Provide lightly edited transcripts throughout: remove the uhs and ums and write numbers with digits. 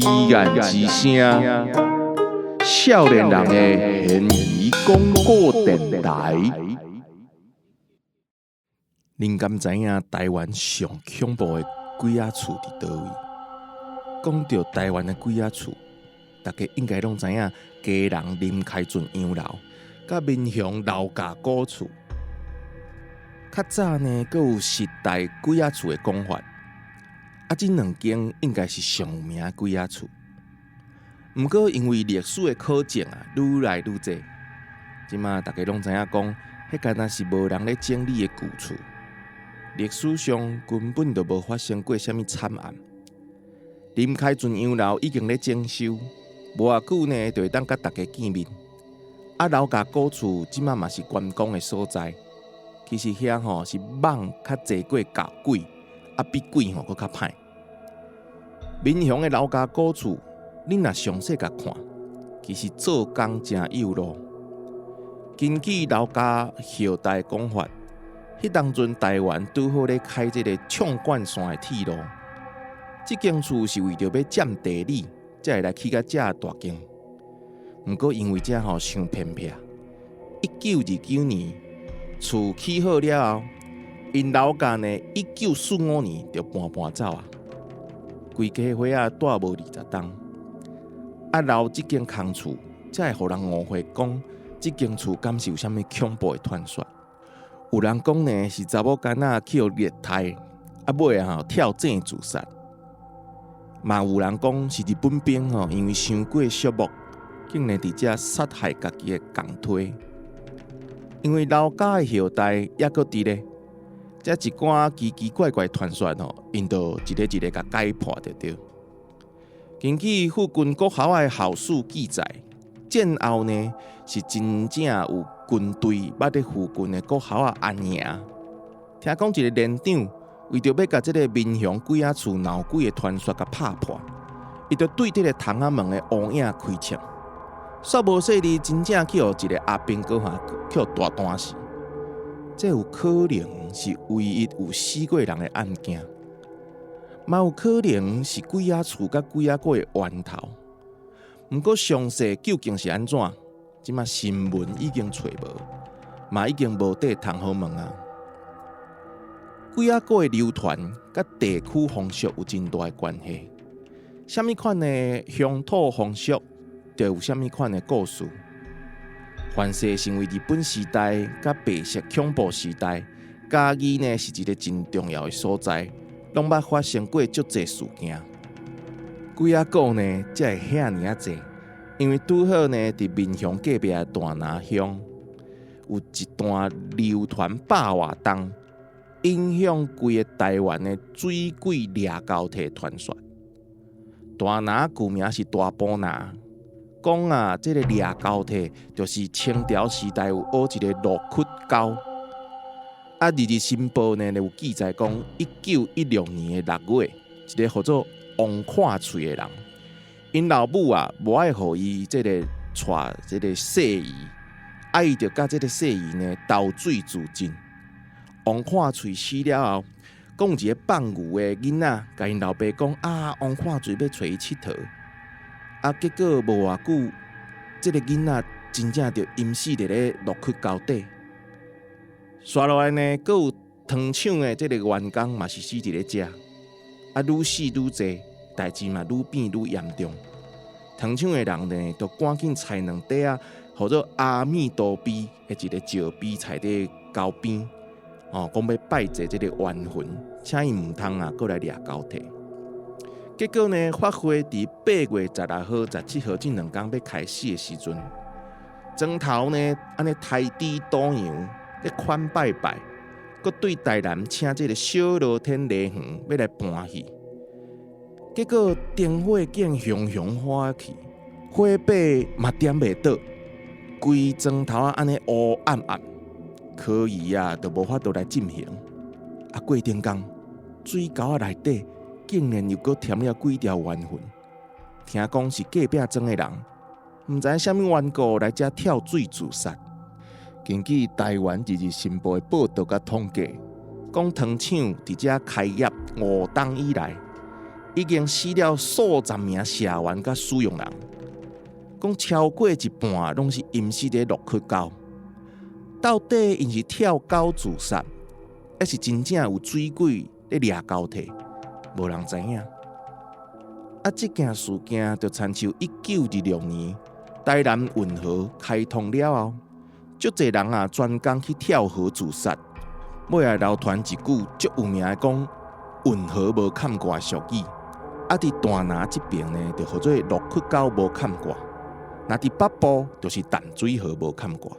言之聲，少年人的懸疑廣播電臺。恁敢知影台灣上恐怖的鬼仔厝佇佗位？講著台灣的鬼仔厝，大家應該攏知影基隆林開俊洋樓，佮民雄劉家古厝。較早呢，閣有時代鬼仔厝的講法。啊，這兩間應該是上有名的鬼仔厝。毋過因為歷史的考證啊，愈來愈濟，這馬大家攏知影講，彼敢若是無人咧整理的舊厝。歷史上根本就無發生過啥物慘案。林開俊洋樓已經咧整修，無偌久呢，就會當佮大家見面。啊，劉家古厝這馬嘛是觀光的所在。其實遐吼是蠓較濟過咬鬼，啊比鬼吼閣較歹。民雄的劉家古厝，你若詳細共看，其實做工誠幼路。根據劉家後代講法，彼當陣台灣拄好咧開這个縱貫線的鐵路，這間厝是為著欲佔地理，才會來起甲遮大間。毋過因為遮吼傷偏僻，1929年厝起好了後，𪜶劉家呢1945年就搬走啊，規家伙仔蹛無20冬。啊，留這間空厝，才會予人誤會講，這間厝敢是有啥物恐怖的傳說。有人講呢，是查某囡仔去予虐待，啊尾仔吼跳井自殺。嘛有人講是日本兵吼，因為傷過寂寞，竟然佇遮殺害家己的仝梯。因為劉家的後代猶閣佇咧，這一寡奇奇怪怪傳說吼，𪜶就一个一个共解破就對。根據附近國校的校史記載，戰後呢是真正有軍隊捌佇附近的國校仔安營。聽講一个連長為著欲共這个民雄鬼仔厝鬧鬼的傳說共拍破，伊就對這个窗仔門的烏影開槍，煞無細膩，真正去予一个阿兵哥哈去予大彈死。這有可能是唯一有死過人的案件，嘛有可能是鬼仔厝佮鬼仔粿的源頭。毋過詳細究竟是按怎，這馬新聞已經揣無，嘛已經無地通好問啊。鬼仔粿的流傳佮地區風俗有真大的關係，啥物款的鄉土風俗，就有啥物款的故事。凡是成為日本時代佮白色恐怖時代，嘉義呢是一个真重要的所在，攏捌發生過足濟事件。鬼仔粿呢才會遐爾仔濟，因為拄好呢佇民雄隔壁的大拿鄉，有一段流傳百外冬，影響規个台灣的水鬼掠交替傳說。大拿舊名是大埔拿，講啊，這个掠交替就是清朝時代有學一个落窟溝。啊，日日新報呢有記載講，1916年的6月，一个號做王看喙的人，𪜶老母啊無愛予伊這个娶這个細姨，啊，伊就佮這个細姨呢投水自盡。王看喙死了後，講有一个放牛的囡仔，共𪜶老爸講啊，王看喙欲揣伊𨑨迌，啊，結果無偌久，這个囡仔真正就淹死佇咧落窟溝底。紲落來呢，閣有糖廠的這个員工嘛是死佇咧遮，啊，愈死愈濟，代誌嘛愈變愈嚴重。糖廠的人呢，就趕緊採兩塊仔，號做阿彌陀碑的一个石碑，採佇溝邊，哦，講欲拜祭這个冤魂，請伊毋通啊，閣來掠交替。結果呢，法會佇8月16號、17號這兩工欲開始的時陣，莊頭呢，按呢抬豬賭羊咧款拜拜，閣對台南請這个小羅天禮園欲來搬戲。結果燈火竟熊熊火去，火把嘛點袂倒，規莊頭仔按呢烏暗暗，科儀啊都無法度來進行。啊，過頂工水溝仔內底竟然又閣添了幾條冤魂，聽講是隔壁莊的人，毋知啥物緣故來遮跳水自殺。根據台灣日日新報的報導佮統計，講糖廠佇遮開業5冬以來，已經死了數十名社員佮使用人，講超過一半攏是淹死佇樂窟溝。到底𪜶是跳溝自殺，抑是真正有水鬼咧掠交替？無人知影。啊，這件事件就親像1926年台南運河開通了後，足濟人啊專工去跳河自殺。尾仔流傳一句足有名的講運河無崁蓋俗語。啊，佇大林這爿呢，就號做樂窟溝無崁蓋；若佇北部，就是淡水河無崁蓋。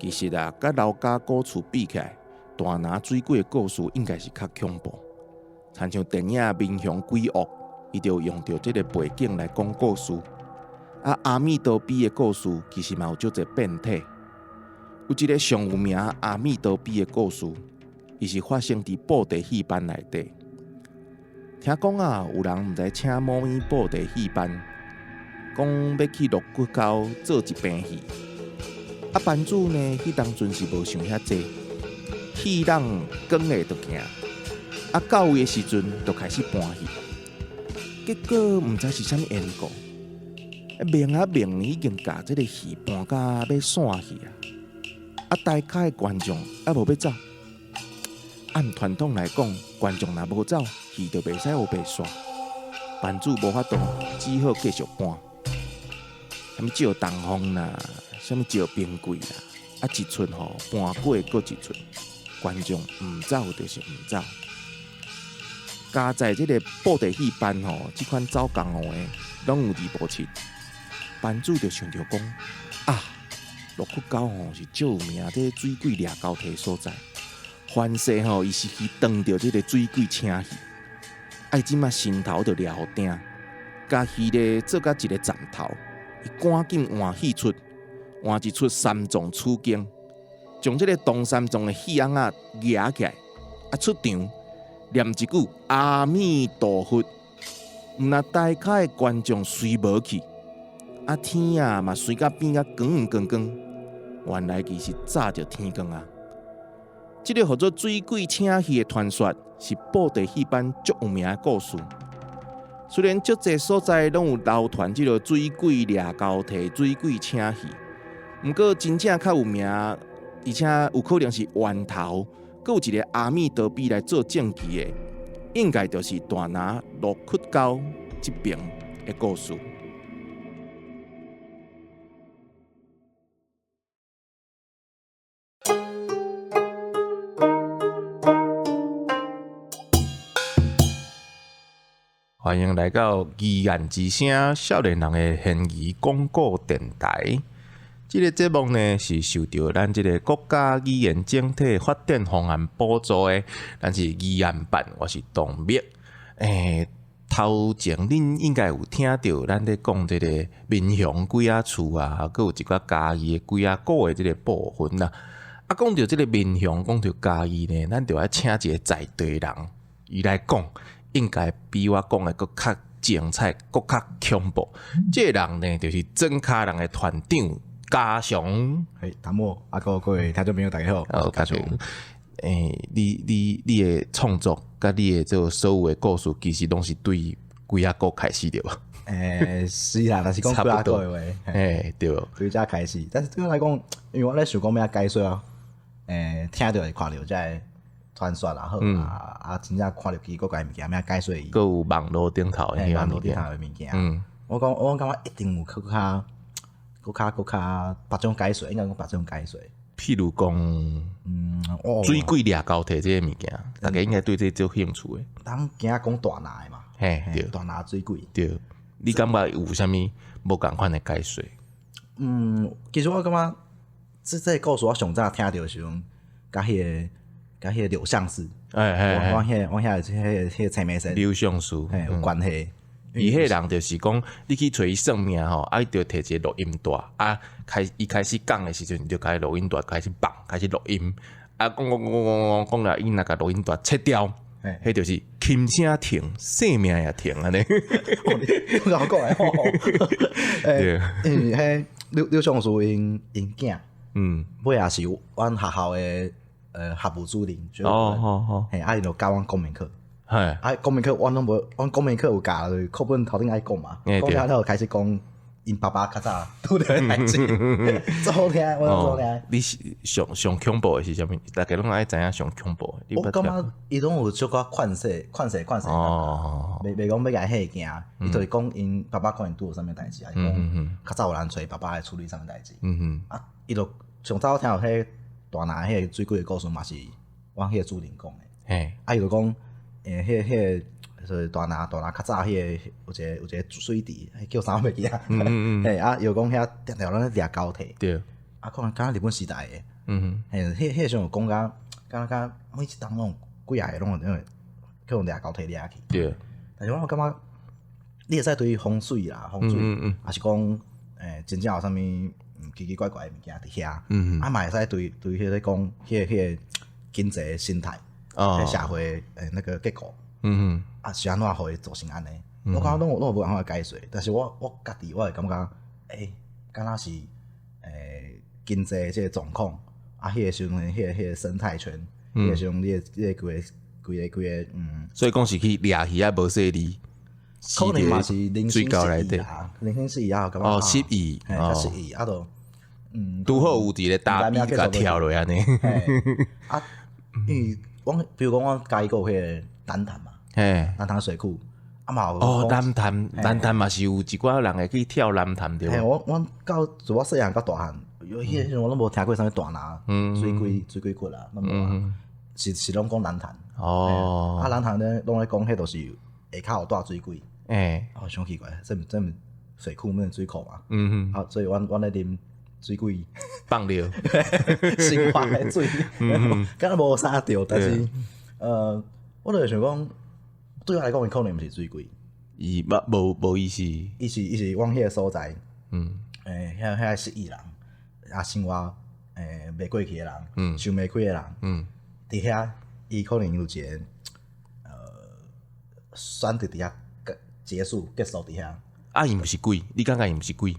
其實啊，佮劉家古厝比起來，大林水鬼的故事應該是較恐怖。親像電影《民雄鬼屋》，伊就用著這个背景來講故事。啊，阿彌陀悲的故事其實嘛有足濟變體。有一个上有名阿彌陀悲的故事，伊是發生佇布袋戲班內底。聽講啊，有人毋知請某物布袋戲班，講欲去樂窟溝做一棚戲。啊，班主呢，彼當陣是無想遐濟，戲人講會就行。啊，到位的時陣就開始搬戲，結果毋知是啥物緣故，明啊明已經共這个戲搬甲欲散去啊！啊，台跤的觀眾猶無欲走。按傳統來講，觀眾若無走，戲就袂使烏白煞。班主無法度，只好繼續搬。啥物借東風啦，啥物借冰櫃啦，啊一出吼搬過閣一出，觀眾毋走就是毋走。加在這个布袋戲班吼，這款走江湖的攏有二無七。班主就想著講啊，樂窟溝吼是足有名，這个水鬼掠交替所在。凡勢吼，伊是去當著這个水鬼請戲，啊，伊這馬身頭就掠予定，共戲咧做甲一个站頭，伊趕緊換戲出，換一出三藏取經，將這个唐三藏的戲甕仔夯起來，啊出場念一句阿彌陀佛，毋但台跤的觀眾隨無去，啊天啊嘛隨甲變甲光光光，原來其實早就天光啊！這个號做水鬼請戲的傳說，是布袋戲班足有名的故事。雖然足濟所在攏有流傳這个水鬼掠交替、水鬼請戲，毋過真正較有名，而且有可能是源頭，閣有一个阿彌陀悲來做證據的，應該就是大林樂窟溝這爿的故事。歡迎來到疑案之聲，少年人的懸疑廣播電台。這个節目呢，是受著咱這个國家語言整體發展方案補助的。咱是疑案辦，我是董秘。欸，頭前恁應該有聽著咱咧講這个民雄鬼仔厝啊，閣有一寡嘉義的鬼仔古的這个部分啦。啊，講著這个民雄，講著嘉義呢，咱就愛請一个在地人，伊來講。應該比我講的閣較精彩，閣較恐怖。這个人呢，就是莊跤人的團長嘉祥。嘿，淡漠啊，各位聽眾朋友，大家好。好，嘉祥。欸，你的創作，佮你的這个所有的故事，其實攏是對鬼仔古開始對無？欸，是啦，若是講鬼仔古的話，欸，對。對遮開始，但是對我來講，因為我咧想講欲按怎解說啊，欸，聽著會看著這个傳說也好啊，啊，真正看著奇奇怪怪的物件，欲按怎解說伊？閣有網路頂頭的網路頂頭的物件。我講，我感覺一定有閣較、閣較、閣較別種解說，應該講別種解說。譬如講，水鬼掠交替這个物件，大家應該對這個足興趣的。咱今仔講大林的嘛，嘿，對，大林水鬼。對，你感覺有啥物無仝款的解說？其實我感覺這个故事我上早聽著的時陣，佮彼个。佮彼个柳相思，我遐彼个青梅仙，柳相思，嘿，有關係。伊彼人就是講，你去揣伊算命吼，啊，伊就提一个錄音帶，啊，伊開始講的時陣，就共錄音帶開始放，開始錄音，啊，講講講講講講了，伊若共錄音帶切掉，彼就是琴聲停，生命也停按呢。你共我講的吼，對，因為彼柳相思𪜶囝，尾仔是阮學校的。學務主任，哦，嘿，啊，伊就教阮公民課，啊，公民課阮攏無，阮公民課有教，就是課本頭頂愛講嘛，講了後開始講𪜶爸爸較早拄著的代誌，足好聽，我攏足好聽。你是上上恐怖的是啥物？逐家攏愛知影上恐怖的。我感覺伊攏有小可勸世、勸世、勸世。哦。袂講欲共嚇驚，伊就是講𪜶爸爸可能拄著啥物代誌，抑是講較早有人揣爸爸來處理啥物代誌。啊，伊就上早聽到彼大林彼個水鬼的故事嘛是阮彼個主任講的。啊，伊就講，彼個就是大林大林較早彼個有一個水池，叫啥我袂記啊。嘿，啊，伊就講遐定定攏咧掠交替。啊，可能敢若日本時代的。嘿，彼個時陣有講甲，敢若敢每一冬攏幾仔个攏有去予掠交替掠去。但是我感覺，你會使對風水啦，風水，抑是講，真正有啥物奇奇怪怪的物件佇遐。啊，嘛會使對彼個講，彼個經濟生態。社會那個結構，啊是按怎予伊造成按呢？我感覺攏有無辦法解釋，但是我家己我會感覺，敢若是經濟這個狀況，啊，彼個時陣彼個生態圈，彼個時陣你的規個所以講是去掠魚仔無細膩，可能嘛是人生失意啊，人生失意啊，感覺哦失意，較失意啊，就拄好有佇咧大邊共跳落按呢，啊，因為阮比如講，阮嘉義閣有彼個南潭嘛，南潭水庫，啊嘛有哦，南潭南潭嘛是有一寡人會去跳南潭對無？嘿，阮到自我細漢到大漢，彼個時陣我攏無聽過啥物大林水鬼水鬼窟啊，攏無啊，是攏講南潭。哦，啊南潭咧攏咧講彼就是下跤有蹛水鬼。哦，傷奇怪，這毋水庫毋是水庫嘛？啊，所以阮咧啉水鬼放尿，生活的水，敢若無啥著，但是，我就想講，對我來講，伊可能毋是水鬼，伊無意思，伊是往彼個所在，遐失意人，啊，生活袂過去的人，想袂開的人，佇遐伊可能有一個，選擇佇遐結束佇遐。啊，伊毋是鬼，你感覺伊毋是鬼？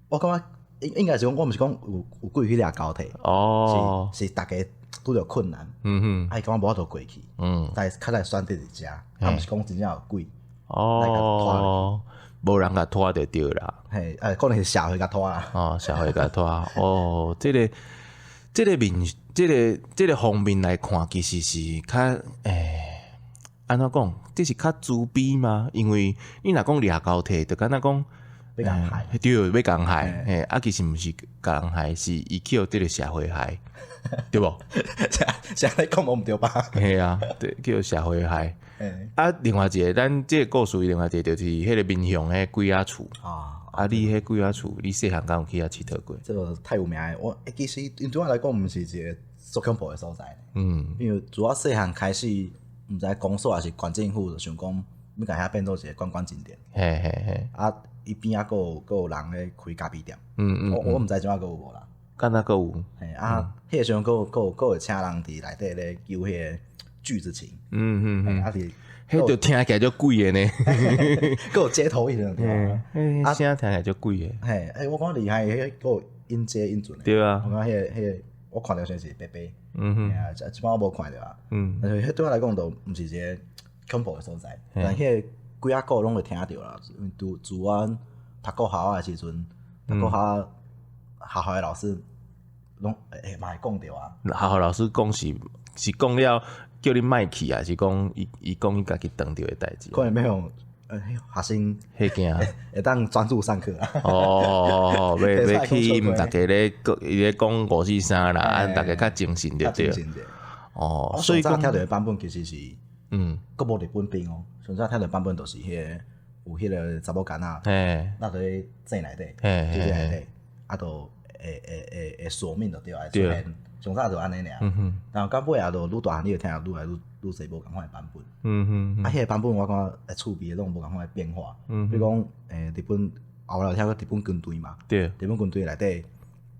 我感覺。應該是講，我毋是講有鬼去掠交替，哦，是逐家拄著困難，啊伊感覺無法度過去，但是較來選擇佇遮，啊毋是講真正有鬼，哦，無人共拖就對啦，嘿，可能是社會共拖啦，哦，社會共拖，哦，這個面，這個方面來看，其實是較按怎講？這是較慈悲嗎？因為你若講掠交替，就敢若講。欲共害，對，欲共害，嘿，啊，其實毋是共人害，是伊去予這個社會害，對無？啥咧講無毋對吧？嘿啊，對，去予社會害。啊，另外一個，咱這個故事另外一個就是彼個民雄彼鬼仔厝。啊，你彼鬼仔厝，你細漢敢有去遐𨑨迌過？這個太有名的，我其實因對我來講，毋是一個足恐怖的所在。因為自我細漢開始，毋知公所抑是縣政府，就想講欲共遐變做一個觀光景點。嘿嘿嘿。啊。伊邊仔閣有人咧開咖啡店，我毋知這擺閣有無啦。敢若閣有？嘿啊，彼個時陣閣會請人佇內底咧求彼個句子情。啊是，彼就聽起來足鬼的呢。閣有街頭藝人對啊，聲聽起來足鬼的。嘿，欸，我感覺厲害，彼個閣有音階音準。對啊。我感覺彼個我看著像是白白。啊，這擺我無看著啊。但是彼對我來講，就毋是一個恐怖的所在。但彼個鬼仔故攏會聽著啦，因為自阮讀國校的時陣，讀國校學校的老師攏會嘛會講著啊。學校老師講是講了叫你莫去啊，是講伊講伊家己當著的代誌？可能欲予學生嚇驚，會當專注上課啊。哦，欲去毋逐家咧伊咧講五四三啦，啊，逐家較精神著對。哦，所以講聽著的版本其實是，閣無日本兵哦。上早聽著版本就是彼個有彼個查某囡仔，那佇咧井內底，水井內底，啊，就會索命就對啊，出現。上早就按呢爾，然後到尾仔就愈大漢，你會聽愈來愈濟無仝款的版本。啊，彼個版本我感覺會趣味，攏無仝款的變化。比如講，日本後來有聽過日本軍隊嘛？日本軍隊內底，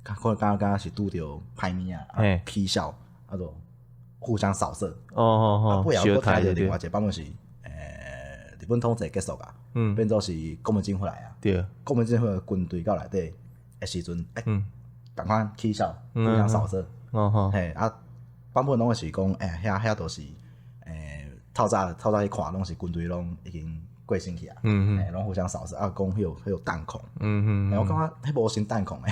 可能敢若是拄著歹物仔，起痟，啊，就互相掃射。哦哦哦。尾後閣聽著另外一個版本是，日本統治結束啊，變做是國民政府來啊。國民政府的軍隊到內底的時陣，仝款起痟，互相掃射。哦嘿啊，版本攏是講，欸，遐都是，透早透早去看，攏是軍隊攏已經過身去啊，欸，攏互相掃射啊，講彼有彈孔，我感覺彼無先彈孔的。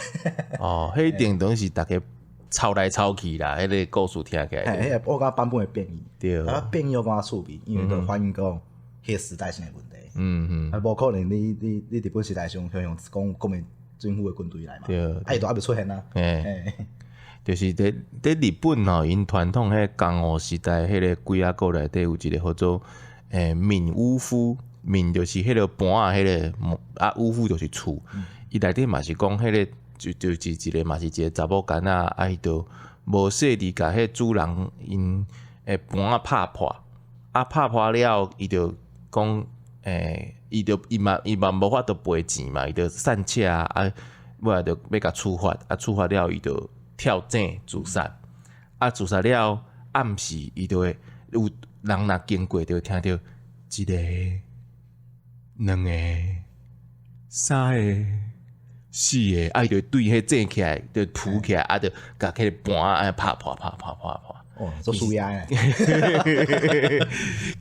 哦，彼一定等於是逐家抄來抄去啦，彼個故事聽起來。彼個我感覺版本會變異，啊變異我感覺趣味，因為就反映講彼個時代性的問題。啊，無可能你日本時代上向講國民政府的軍隊來嘛，啊伊都猶未出現啊。就是佇日本吼，𪜶傳統彼江戶時代彼個鬼仔故內底有一個號做閔屋敷，閔就是彼個盤仔彼個，啊屋敷就是厝。伊內底嘛是講彼個就是一個嘛是一個查某囡仔，啊伊就無細膩共彼主人𪜶的盤仔拍破，啊拍破了後，伊就講伊就伊嘛無法度賠錢嘛，伊就散赤啊，啊尾仔就欲共處罰，啊處罰了後伊就跳井自殺，啊自殺了暗時伊就會有人若經過就會聽著一個、兩個、三個、四個，啊伊就對彼井起來，就浮起來，啊就共彼個盤仔按呢拍破、拍破、拍破。哦，做舒壓的。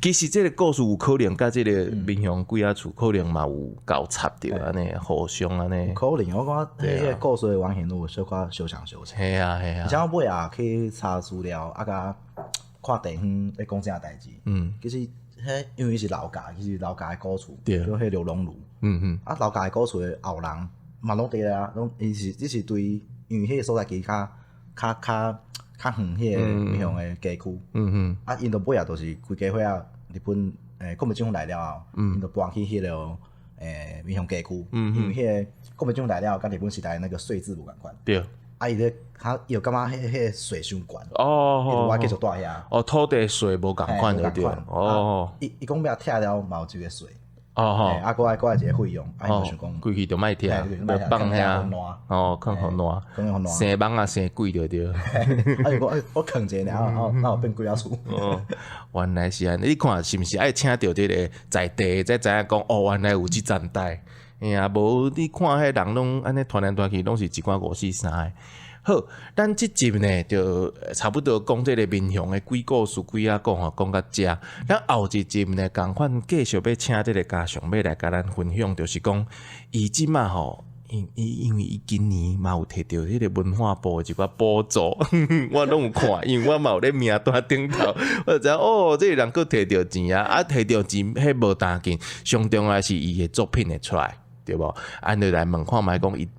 其實這個故事有可能佮這個民雄鬼仔厝可能嘛有交插著按呢，互相按呢。可能我感覺彼個故事的原型都有小可相像相似。嘿啊嘿啊。而且我尾仔去查資料，啊共看地方咧講啥代誌。其實彼因為伊是老家，其實老家的古厝，叫彼劉龍儒。啊，老家的古厝的後人嘛攏佇咧啊，攏伊是只是對，因為彼個所在其實較較較較遠，彼個民雄的街區。啊，𪜶就尾仔就是規家伙仔日本國民政府來了後，𪜶就搬去彼個民雄街區。因為彼個國民政府來了後，佮日本時代那個稅制無仝款。啊，伊咧，較伊就感覺彼個稅傷懸。伊就愛繼續蹛遐。哦，土地稅無仝款就對。哦。伊講欲拆了嘛有這個稅。啊，閣愛閣愛一個費用，啊，伊就想講，規氣就莫拆，就放遐。哦，囥予爛。囥予爛。生蠓仔生鬼就對。啊，伊講，我囥一下，爾，然後變鬼仔厝。哦，原來是按呢，你看是毋是愛請著這個在地才知影講，哦，原來有這層代。嘿啊，無你看彼人攏按呢傳來傳去，攏是一寡五四三的。好，咱這集呢就差不多講這個民雄的鬼故事、鬼仔故吼，講到遮。咱後一集呢，仝款繼續欲請這個家常欲來共咱分享，就是講伊這馬吼，因為伊今年嘛有摕著彼個文化部的一寡補助，我攏有看，因為我嘛有咧名單頂頭，我就知影哦，這個人閣摕著錢啊，啊摕著錢彼無當緊，上重要是伊的作品會出來。對無？按就來問看覓講伊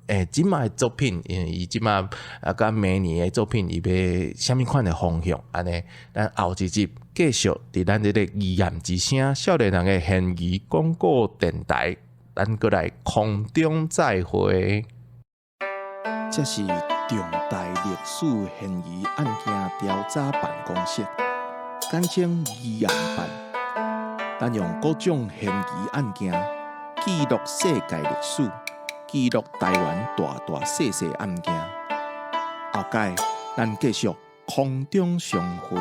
這馬的作品，因為伊這馬啊，佮明年的作品，伊欲啥物款的方向？按呢，咱後一集繼續佇咱這個疑案之聲少年人的懸疑廣播電台，咱閣來空中再會。這是重大歷史懸疑案件調查辦公室，簡稱疑案辦。咱用各種懸疑案件記錄世界歷史，記錄台灣大大細細案件。後擺咱繼續空中相會。